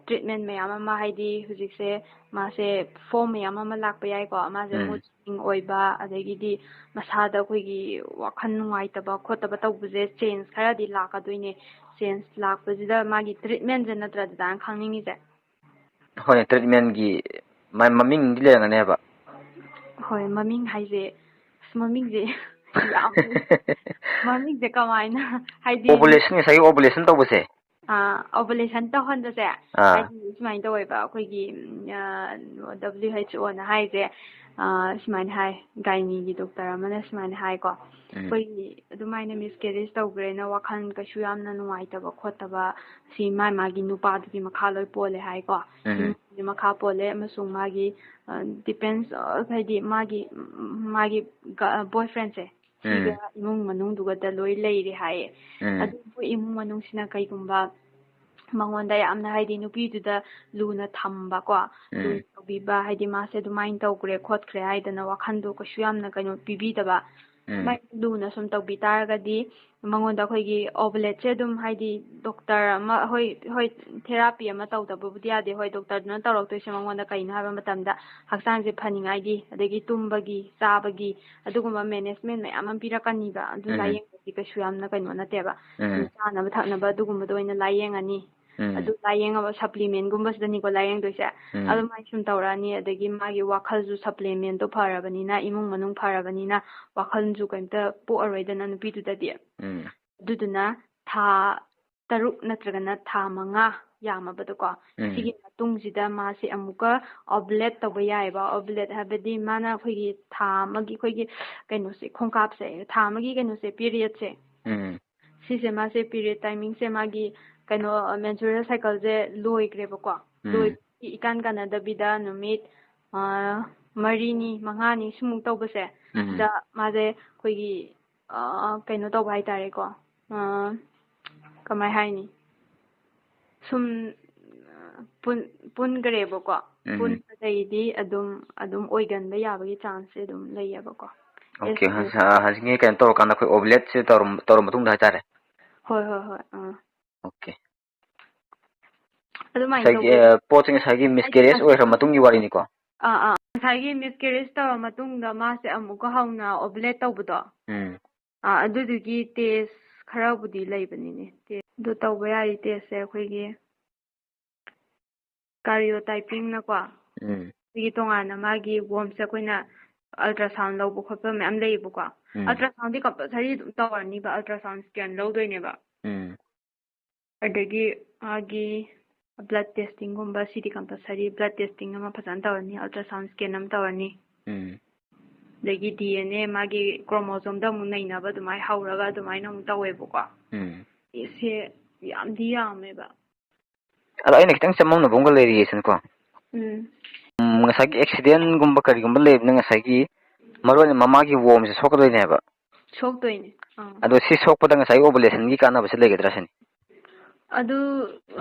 treatment ꯃꯌꯥꯝ ꯑꯃ, ꯍꯥꯏꯗꯤ ꯍꯧꯖꯤꯛꯁꯦ ꯃꯥꯁꯦ form ꯃꯌꯥꯝ ꯑꯃ ꯂꯥꯛꯄ ꯌꯥꯏꯀꯣ꯫ ꯃꯥꯁꯦ ꯎꯝ꯫ mood swing ꯑꯣꯏꯕ, ꯑꯗꯒꯤꯗꯤ ꯃꯁꯥꯗ ꯑꯩꯈꯣꯏꯒꯤ ꯋꯥꯈꯜ ꯅꯨꯡꯉꯥꯏꯇꯕ ꯈꯣꯠꯇꯕ ꯇꯧꯕꯁꯦ change ꯈꯔꯗꯤ ꯂꯥꯛꯀꯗꯣꯏꯅꯦ꯫ Change ꯂꯥꯛꯄꯁꯤꯗ ꯃꯥꯒꯤ treatmentꯁꯦ ꯅꯠꯇ꯭ꯔ ꯗꯗꯥꯅ ꯈꯪꯅꯤꯡꯉꯤꯁꯦ? ꯍꯣꯏ, treatmentꯀꯤ ꯃ-, ꯃꯃꯤꯡꯗꯤ ꯂꯩꯔꯝꯒꯅꯦꯕ꯫ ꯍꯣꯏ, ꯃꯃꯤꯡ ꯍꯥꯏꯁꯦ, ꯑꯁ, ꯃꯃꯤꯡꯁꯦ ꯌꯥꯝ, ꯃꯃꯤꯡꯁꯦ ꯀꯃꯥꯏꯅ, ꯍꯥꯏꯗꯤ Ovulation, ꯉꯁꯥꯏꯒꯤ ovulation ꯇꯧꯕꯁꯦ꯫ ꯑꯥ, ovulation ꯇꯧꯍꯟꯕꯁꯦ ꯑꯥ꯫ ꯍꯥꯏꯗꯤ ꯁꯨꯃꯥꯏꯅ ꯇꯧꯋꯦꯕ, ꯑꯩꯈꯣꯏꯒꯤ, ꯎꯝ, ꯑꯥ, W H O ꯅ ꯍꯥꯏꯁꯦ, ꯑꯥ, ꯁꯨꯃꯥꯏꯅ ꯍꯥꯏ, gynaeꯒꯤ doctor ꯑꯃꯅ ꯁꯨꯃꯥꯏꯅ ꯍꯥꯏꯀꯣ, ꯎꯝ꯫ ꯑꯩꯈꯣꯏꯒꯤ ꯑꯗꯨꯃꯥꯏꯅ miscarriage ꯇꯧꯈ꯭ꯔꯦꯅ ꯋꯥꯈꯜ ꯀꯩꯁꯨ ꯌꯥꯝꯅ ꯅꯨꯡꯉꯥꯏꯇꯕ ꯈꯣꯠꯇꯕ, ꯁꯤ ꯃꯥ ꯃꯥꯒꯤ ꯅꯨꯄꯥꯗꯨꯒꯤ ꯃꯈꯥ ꯂꯣꯏ ꯄꯣꯜꯂꯦ ꯍꯥꯏꯀꯣ꯫ ꯎꯝ꯫ ꯏꯃꯨꯡꯒꯤ ꯃꯈꯥ ꯄꯣꯜꯂꯦ, ꯑꯃꯁꯨꯡ ꯃꯥꯒꯤ, ꯑ, depends, ꯑ, ꯍꯥꯏꯗꯤ ꯃꯥꯒꯤ, ꯃꯥꯒꯤ ꯒ-, boyfriendꯁꯦ, ꯎꯝ꯫ ꯁꯤꯒ ꯏꯃꯨꯡ ꯃꯅꯨꯡꯗꯨꯒꯗ ꯂꯣꯏ ꯂꯩꯔꯦ ꯍꯥꯏꯌꯦ꯫ ꯎꯝ꯫ ꯑꯗꯨꯕꯨ ꯏꯃꯨꯡ ꯃꯅꯨꯡꯁꯤꯅ ꯀꯩꯒꯨꯝꯕ ꯃꯉꯣꯟꯗ ꯌꯥꯝꯅ, ꯍꯥꯏꯗꯤ, ꯅꯨꯄꯤꯗꯨꯗ ꯂꯨꯅ ꯊꯝꯕꯀꯣ, ꯎꯝ꯫ ꯂꯨꯅ ꯇꯧꯕꯤꯕ, ꯍꯥꯏꯗꯤ, ꯃꯥꯁꯦ ꯑꯗꯨꯃꯥꯏꯅ ꯇꯧꯈ꯭ꯔꯦ ꯈꯣꯠꯈ꯭ꯔꯦ ꯍꯥꯏꯗꯅ ꯋꯥꯈꯟꯗꯣ ꯀꯩꯁꯨ ꯌꯥꯝꯅ ꯀꯩꯅꯣ ꯄꯤꯕꯤꯗꯕ, ꯎꯝ꯫ ꯑꯗꯨꯃꯥꯏꯅ ꯂꯨꯅ ꯁꯨꯝ ꯇꯧꯕꯤ ꯇꯥꯔꯒꯗꯤ ꯃꯉꯣꯟꯗ ꯑꯩꯈꯣꯏꯒꯤ ovulateꯁꯦ ꯑꯗꯨꯝ, ꯍꯥꯏꯗꯤ, doctor ꯑꯃ, ꯍꯣꯏ, ꯍꯣꯏ, therapy ꯑꯃ ꯇꯧꯗꯕꯕꯨꯗꯤ ꯌꯥꯗꯦ꯫ ꯍꯣꯏ, doctorꯗꯨꯅ ꯇꯧꯔꯛꯇꯣꯏꯁꯦ ꯃꯉꯣꯟꯗ ꯀꯩꯅꯣ ꯍꯥꯏꯕ ꯃꯇꯝꯗ ꯍꯛꯆꯥꯡꯁꯦ ꯐꯅꯤꯡꯉꯥꯏꯒꯤ, ꯑꯗꯒꯤ ꯇꯨꯝꯕꯒꯤ, ꯆꯥꯕꯒꯤ, ꯑꯗꯨꯒꯨꯝꯕ management ꯃꯌꯥꯝ ꯑꯃ ꯄꯤꯔꯛꯀꯅꯤꯕ꯫ ꯑꯗꯨ ꯎꯝ꯫ ꯂꯥꯏꯌꯦꯡꯕꯗꯤ ꯀꯩꯁꯨ ꯌꯥꯝꯅ ꯀꯩꯅꯣ ꯅꯠꯇꯦꯕ꯫ ꯎꯝ꯫ ꯆꯥꯅꯕ ꯊꯛꯅꯕ ꯑꯗꯨꯒꯨꯝꯕꯗꯣ ꯑꯣꯏꯅ ꯂꯥꯏꯌꯦꯡꯉꯅꯤ꯫ ꯎꯝ꯫ ꯑꯗꯨ ꯂꯥꯏꯌꯦꯡꯉꯕ supplementꯒꯨꯝꯕꯁꯤꯗꯅꯤꯀꯣ ꯂꯥꯏꯌꯦꯡꯗꯣꯏꯁꯦ꯫ ꯎꯝ꯫ ꯑꯗꯨꯃꯥꯏꯅ ꯁꯨꯝ ꯇꯧꯔꯛꯑꯅꯤ꯫ ꯑꯗꯒꯤ ꯃꯥꯒꯤ ꯋꯥꯈꯜꯁꯨ supplementꯗꯣ ꯐꯔꯕꯅꯤꯅ, ꯏꯃꯨꯡ ꯃꯅꯨꯡ ꯐꯔꯕꯅꯤꯅ ꯋꯥꯈꯜꯁꯨ ꯀꯩꯝꯇ ꯄꯣꯛꯑꯔꯣꯏꯗꯅ ꯅꯨꯄꯤꯗꯨꯗꯗꯤ꯫ ꯎꯝ꯫ ꯑꯗꯨꯗꯨꯅ ꯊꯥ ꯇꯔꯨꯛ ꯅꯠꯇ꯭ꯔꯒꯅ ꯊꯥ ꯃꯉꯥ ꯌꯥꯝꯃꯕꯗꯀꯣ, ꯎꯝ꯫ ꯁꯤꯒꯤ ꯃꯇꯨꯡꯁꯤꯗ ꯃꯥꯁꯦ ꯑꯃꯨꯛꯀ ovulate ꯇꯧꯕ ꯌꯥꯏꯑꯕ꯫ Ovulate ꯍꯥꯏꯕꯗꯤ ꯃꯥꯅ ꯑꯩꯈꯣꯏꯒꯤ ꯊꯥ ꯑꯃꯒꯤ ꯑꯩꯈꯣꯏꯒꯤ ꯀꯩꯅꯣꯁꯦ, ꯈꯣꯡꯀꯥꯞꯁꯦ, ꯊꯥ ꯑꯃꯒꯤ ꯀꯩꯅꯣꯁꯦ, periodꯁꯦ, ꯎꯝ꯫ ꯁꯤꯁꯦ ꯃꯥꯁꯦ period timingꯁꯦ ꯃꯥꯒꯤ ꯀꯩꯅꯣ, menstrual cycleꯁꯦ ꯂꯣꯏꯈ꯭ꯔꯦꯕꯀꯣ꯫ ꯎꯝ꯫ ꯂꯣꯏꯕꯒꯤ ꯏꯀꯥꯟ ꯀꯥꯟꯅꯗꯕꯤꯗ ꯅꯨꯃꯤꯠ, ꯑ, ꯃꯔꯤꯅꯤ, ꯃꯉꯥꯅꯤ ꯁꯤꯃꯨꯛ ꯇꯧꯕꯁꯦ, ꯎꯝ꯫ ꯁꯤꯗ ꯃꯥꯁꯦ ꯑꯩꯈꯣꯏꯒꯤ, ꯑ, ꯀꯩꯅꯣ ꯇꯧꯕ ꯍꯥꯏꯇꯥꯔꯦꯀꯣ꯫ ꯑ, ꯀꯃꯥꯏ ꯍꯥꯏꯅꯤ? ꯁꯨꯝ, ꯑ, ꯄꯨꯟ-, ꯄꯨꯟꯈ꯭ꯔꯦꯕꯀꯣ꯫ ꯎꯝ꯫ ꯄꯨꯟꯕꯗꯩꯗꯤ ꯑꯗꯨꯝ, ꯑꯗꯨꯝ ꯑꯣꯏꯒꯟꯕ ꯌꯥꯕꯒꯤ chanceꯁꯦ ꯑꯗꯨꯝ ꯂꯩꯌꯦꯕꯀꯣ꯫ ꯑꯣꯀꯦ꯫ ꯍꯧꯖꯤꯛꯀꯤ ꯀꯩꯅꯣ ꯇꯧꯔꯀꯥꯟꯗ ꯑꯩꯈꯣꯏ ꯑꯣꯕꯂꯦꯠꯁꯦ ꯇꯧꯔ ꯃꯇꯨꯡꯗ ꯍꯥꯏꯇꯥꯔꯦ꯫ ꯍꯣꯏ ꯍꯣꯏ ꯍꯣꯏ꯫ ꯑꯥ꯫ ꯑꯣꯀꯦ꯫ ꯑꯗꯨꯃꯥꯏꯅ ꯉꯁꯥꯏꯒꯤ ꯇꯧꯕ꯫ ꯄꯣꯠꯁꯦ ꯉꯁꯥꯏꯒꯤ ꯍꯥꯏꯗꯤ ꯃꯤꯁꯀꯦꯔꯦꯖ ꯑꯣꯏꯈ꯭ꯔ ꯃꯇꯨꯡꯒꯤ ꯋꯥꯔꯤꯅꯤꯀꯣ꯫ ꯑꯥ ꯑꯥ, ꯉꯁꯥꯏꯒꯤ ꯃꯤꯁꯀꯦꯔꯦꯖ ꯇꯧꯔ ꯃꯇꯨꯡꯗ ꯃꯥꯁꯦ ꯑꯃꯨꯛꯀ ꯍꯧꯅ ꯑꯣꯕꯂꯦꯠ ꯇꯧꯕꯗꯣ꯫ ꯎꯝ꯫ ꯑꯥ, ꯑꯗꯨꯗꯨꯒꯤ ꯇꯦꯁ ꯈꯔꯕꯨꯗꯤ ꯂꯩꯕꯅꯤꯅꯦ꯫ ꯇꯦꯁ ꯑꯗꯨ ꯇꯧꯕ ꯌꯥꯔꯤ ꯇꯦꯁꯁꯦ ꯑꯩꯈꯣꯏꯒꯤ ꯀꯥꯔꯤꯌꯣ ꯇꯥꯏꯄꯤꯡꯅꯀꯣ꯫ ꯎꯝ꯫ ꯑꯩꯈꯣꯏꯒꯤ ꯇꯣꯉꯥꯟꯅ ꯃꯥꯒꯤ ꯋꯣꯝꯁꯦ ꯑꯩꯈꯣꯏꯅ ꯑꯜꯇ꯭ꯔꯥꯁꯥꯎꯟ ꯂꯧꯕ ꯈꯣꯠꯄ ꯃꯌꯥꯝ ꯂꯩꯌꯦꯕꯀꯣ꯫ ꯎꯝ꯫ ꯑꯜꯇ꯭ꯔꯥꯁꯥꯎꯟꯗꯤ ꯀꯝꯄꯜꯁꯔꯤ ꯑꯗꯨꯝ ꯇꯧꯔꯅꯤꯕ, ꯑꯜꯇ꯭ꯔꯥꯁꯥꯎꯟ ꯁ꯭ꯀꯦꯟ ꯂꯧꯗꯣꯏꯅꯦꯕ꯫ ꯎꯝ꯫ ꯑꯗꯒꯤ ꯃꯥꯒꯤ ꯕ꯭ꯂꯠ ꯇꯦꯁꯇꯤꯡꯒꯨꯝꯕ ꯁꯤꯗꯤ ꯀꯝꯄꯜꯁꯔꯤ ꯕ꯭ꯂꯠ ꯇꯦꯁꯇꯤꯡ ꯑꯃ ꯐꯖꯅ ꯇꯧꯔꯅꯤ, ꯑꯜꯇ꯭ꯔꯥꯁꯥꯎꯟ ꯁ꯭ꯀꯦꯟ ꯑꯃ ꯇꯧꯔꯅꯤ꯫ ꯎꯝ꯫ ꯑꯗꯒꯤ ꯗꯤ ꯑꯦꯟ ꯑꯦ ꯃꯥꯒꯤ ꯀ꯭ꯔꯣꯃꯣꯖꯣꯝꯗ ꯑꯃꯨꯛ ꯅꯩꯅꯕ ꯑꯗꯨꯃꯥꯏꯅ ꯍꯧꯔꯒ ꯑꯗꯨꯃꯥꯏꯅ ꯑꯃꯨꯛ ꯇꯧꯋꯦꯕꯀꯣ꯫ ꯎꯝ꯫ ꯁꯦ ꯌꯥꯝꯗꯤ ꯌꯥꯝꯃꯦꯕ꯫ ꯑꯗꯣ ꯑꯩꯅ ꯈꯤꯇꯪ ꯆꯃꯝꯅꯕ ꯑꯃꯒ ꯂꯩꯔꯤꯌꯦ ꯁꯤꯅꯀꯣ꯫ ꯎꯝ꯫ ꯎꯝ, ꯉꯁꯥꯏꯒꯤ ꯑꯦꯛꯁꯤꯗꯦꯟꯒꯨꯝꯕ ꯀꯔꯤꯒꯨꯝꯕ ꯂꯩꯕꯅꯤꯅ ꯉꯁꯥꯏꯒꯤ ꯃꯔꯨ ꯑꯣꯏꯅ ꯃꯃꯥꯒꯤ ꯋꯣꯝꯁꯦ ꯁꯣꯛꯀꯗꯣꯏꯅꯦꯕ꯫ ꯁꯣꯛꯇꯣꯏꯅꯦ꯫ ꯑꯥ꯫ ꯑꯗꯣ ꯁꯤ ꯁꯣꯛꯄꯗ ꯉꯁꯥꯏꯒꯤ ꯑꯣꯕꯨꯂꯦꯁꯟꯒꯤ ꯀꯥꯟꯅꯕꯁꯦ ꯂꯩꯒꯗ꯭ꯔꯥ ꯁꯤꯅꯤ? ꯑꯗꯨ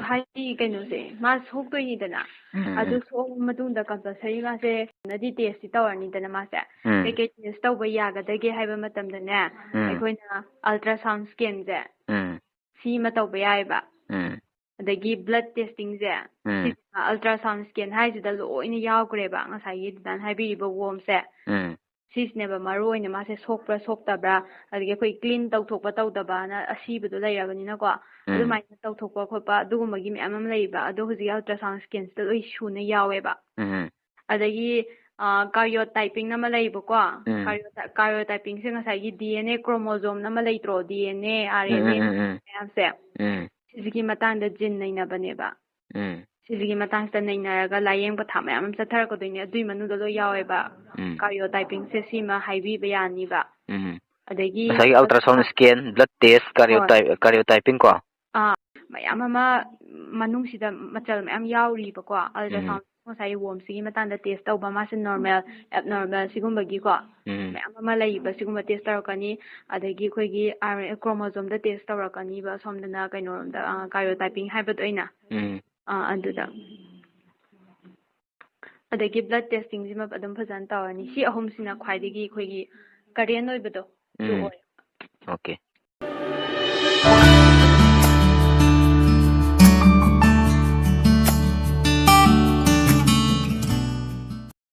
ꯍꯥꯏꯗꯤ ꯀꯩꯅꯣꯁꯦ, ꯃꯥ ꯁꯣꯛꯇꯣꯏꯅꯤꯗꯅ꯫ ꯎꯝ, ꯎꯝ, ꯑꯗꯨ ꯎꯝ꯫ ꯁꯣꯛꯑꯕ ꯃꯇꯨꯡꯗ ꯀꯝꯄꯜꯁꯔꯤ ꯃꯥꯁꯦ ꯐꯖꯅꯗꯤ ꯇꯦꯁꯇꯤ ꯇꯧꯔꯅꯤꯗꯅ ꯃꯥꯁꯦ꯫ ꯎꯝ꯫ ꯀꯩꯀꯩ ꯇꯦꯁ ꯇꯧꯕ ꯌꯥꯒꯗꯒꯦ ꯍꯥꯏꯕ ꯃꯇꯝꯗꯅꯦ, ꯎꯝ꯫ ꯑꯩꯈꯣꯏꯅ ꯑꯜꯇ꯭ꯔꯥꯁꯥꯎꯟ ꯁ꯭ꯀꯦꯟꯁꯦ ꯎꯝ꯫ ꯁꯤꯃ ꯇꯧꯕ ꯌꯥꯏꯑꯕ꯫ ꯎꯝ꯫ ꯑꯗꯒꯤ ꯕ꯭ꯂꯠ ꯇꯦꯁꯇꯤꯡꯁꯦ, ꯎꯝ꯫ ꯁꯤꯁꯤꯅ ꯑꯜꯇ꯭ꯔꯥꯁꯥꯎꯟ ꯁ꯭ꯀꯦꯟ ꯍꯥꯏꯁꯤꯗ ꯂꯣꯏꯅ ꯌꯥꯎꯈ꯭ꯔꯦꯕ, ꯉꯁꯥꯏꯒꯤ ꯗꯥꯗꯥꯅ ꯍꯥꯏꯕꯤꯔꯤꯕ ꯋꯣꯝꯁꯦ꯫ ꯎꯝ꯫ ꯁꯤꯁꯤꯅꯦꯕ ꯃꯔꯨ ꯑꯣꯏꯅ ꯃꯥꯁꯦ ꯁꯣꯛꯄ꯭ꯔꯥ ꯁꯣꯛꯇꯕ꯭ꯔꯥ, ꯑꯗꯒꯤ ꯑꯩꯈꯣꯏ ꯀ꯭ꯂꯤꯟ ꯇꯧꯊꯣꯛꯄ ꯇꯧꯗꯕꯅ ꯑꯁꯤꯕꯗꯣ ꯂꯩꯔꯕꯅꯤꯅꯀꯣ, ꯎꯝ꯫ ꯑꯗꯨꯃꯥꯏꯅ ꯇꯧꯊꯣꯛꯄ ꯈꯣꯠꯄ ꯑꯗꯨꯒꯨꯝꯕꯒꯤ ꯃꯌꯥꯝ ꯑꯃ ꯂꯩꯌꯦꯕ꯫ ꯑꯗꯣ ꯍꯧꯖꯤꯛꯀꯤ ꯑꯜꯇ꯭ꯔꯥꯁꯥꯎꯟ ꯁ꯭ꯀꯦꯟꯁꯤꯗ ꯂꯣꯏ ꯁꯨꯅ ꯌꯥꯎꯋꯦꯕ꯫ ꯎꯝ꯫ ꯑꯗꯒꯤ, ꯑ, ꯀꯥꯔꯤꯌꯣ ꯇꯥꯏꯄꯤꯡ ꯑꯃ ꯂꯩꯌꯦꯕꯀꯣ꯫ ꯎꯝ꯫ ꯀꯥꯔꯤꯌꯣ ꯇꯥꯏ-, ꯀꯥꯔꯤꯌꯣ ꯇꯥꯏꯄꯤꯡꯁꯦ ꯉꯁꯥꯏꯒꯤ ꯗꯤ ꯑꯦꯟ ꯑꯦ ꯀ꯭ꯔꯣꯃꯣꯖꯣꯝ ꯑꯃ ꯂꯩꯇ꯭ꯔꯣ? D N A, um, R N A um, um, um. ꯃꯌꯥꯝꯁꯦ꯫ ꯎꯝ꯫ ꯁꯤꯁꯤꯒꯤ ꯃꯇꯥꯡꯗ ꯖꯤꯟ ꯅꯩꯅꯕꯅꯦꯕ꯫ ꯎꯝ꯫ ꯁꯤꯁꯤꯒꯤ ꯃꯇꯥꯡꯁꯤꯗ ꯅꯩꯅꯔꯒ ꯂꯥꯏꯌꯦꯡ ꯄꯊꯥꯞ ꯃꯌꯥꯝ ꯑꯃ ꯆꯠꯊꯔꯛꯀꯗꯣꯏꯅꯦ꯫ ꯑꯗꯨꯏ ꯃꯅꯨꯡꯗ ꯂꯣꯏ ꯌꯥꯎꯋꯦꯕ꯫ ꯎꯝ꯫ ꯀꯥꯔꯤꯌꯣ ꯇꯥꯏꯄꯤꯡꯁꯦ ꯁꯤꯃ ꯍꯥꯏꯕꯤꯕ ꯌꯥꯅꯤꯕ꯫ ꯎꯝ꯫ ꯑꯗꯒꯤ ꯉꯁꯥꯏꯒꯤ ꯑꯜꯇ꯭ꯔꯥꯁꯥꯎꯟ ꯁ꯭ꯀꯦꯟ, ꯕ꯭ꯂꯠ ꯇꯦꯁ, ꯀꯥꯔꯤꯌꯣ ꯍꯣꯏ꯫ ꯇꯥꯏ-, ꯀꯥꯔꯤꯌꯣ ꯇꯥꯏꯄꯤꯡ ꯀꯣ? ꯑꯥ, ꯃꯌꯥꯝ ꯑꯃ ꯃꯅꯨꯡꯁꯤꯗ ꯃꯆꯜ ꯃꯌꯥꯝ ꯌꯥꯎꯔꯤꯕꯀꯣ꯫ ꯎꯝ꯫ ꯑꯜꯇ꯭ꯔꯥꯁꯥꯎꯟ ꯉꯁꯥꯏ ꯋꯣꯝꯁꯤꯒꯤ ꯃꯇꯥꯡꯗ ꯇꯦꯁ ꯇꯧꯕ, ꯃꯥꯁꯦ ꯅꯣꯔꯃꯦꯜ, ꯑꯦꯕꯅꯣꯔꯃꯦꯜ ꯁꯤꯒꯨꯝꯕꯒꯤꯀꯣ ꯎꯝ꯫ ꯃꯌꯥꯝ ꯑꯃ ꯂꯩꯕ, ꯁꯤꯒꯨꯝꯕ ꯇꯦꯁ ꯇꯧꯔꯛꯀꯅꯤ꯫ ꯑꯗꯒꯤ ꯑꯩꯈꯣꯏꯒꯤ ꯑꯥꯔ ꯑꯦꯟ ꯑꯦ ꯀ꯭ꯔꯣꯃꯣꯖꯣꯝꯗ ꯇꯦꯁ ꯇꯧꯔꯛꯀꯅꯤꯕ, ꯁꯣꯝꯗꯅ ꯀꯩꯅꯣꯔꯣꯝꯗ, ꯑ, ꯀꯥꯔꯤꯌꯣ ꯇꯥꯏꯄꯤꯡ ꯍꯥꯏꯕꯗꯣ ꯑꯩꯅ꯫ ꯎꯝ꯫ ꯑ, ꯑꯗꯨꯗ꯫ ꯑꯗꯒꯤ ꯕ꯭ꯂꯠ ꯇꯦꯁꯇꯤꯡꯁꯤꯃ ꯑꯗꯨꯝ ꯐꯖꯅ ꯇꯧꯔꯅꯤ꯫ ꯁꯤ ꯑꯍꯨꯝꯁꯤꯅ ꯈ꯭ꯋꯥꯏꯗꯒꯤ ꯑꯩꯈꯣꯏꯒꯤ ꯀꯔꯦꯟ ꯑꯣꯏꯕꯗꯣ ꯑꯗꯨ ꯎꯝ꯫ ꯑꯣꯏ꯫